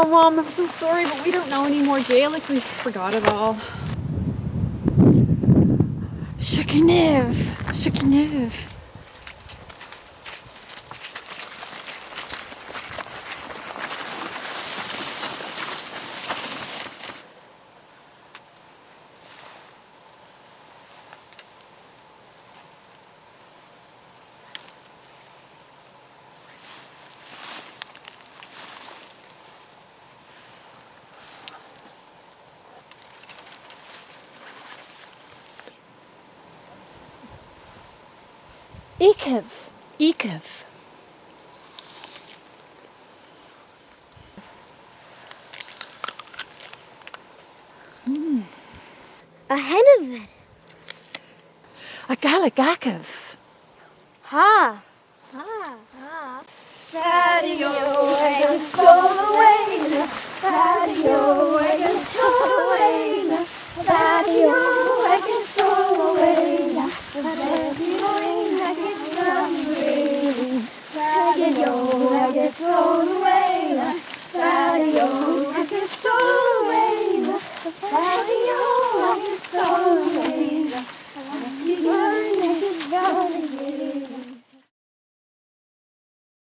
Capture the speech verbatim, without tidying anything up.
Mom, I'm so sorry, but we don't know any more Gaelic. We forgot it all. Seo agaibh. Seo agaibh. Iogaibh. Iogaibh. Mm. A sheanmhair. A' Ghàidhlig agaibh. Tha. Tha. Tha. Paddy O agus Dòmhnall Iain. Paddy O agus Dòmhnall Iain. Paddy O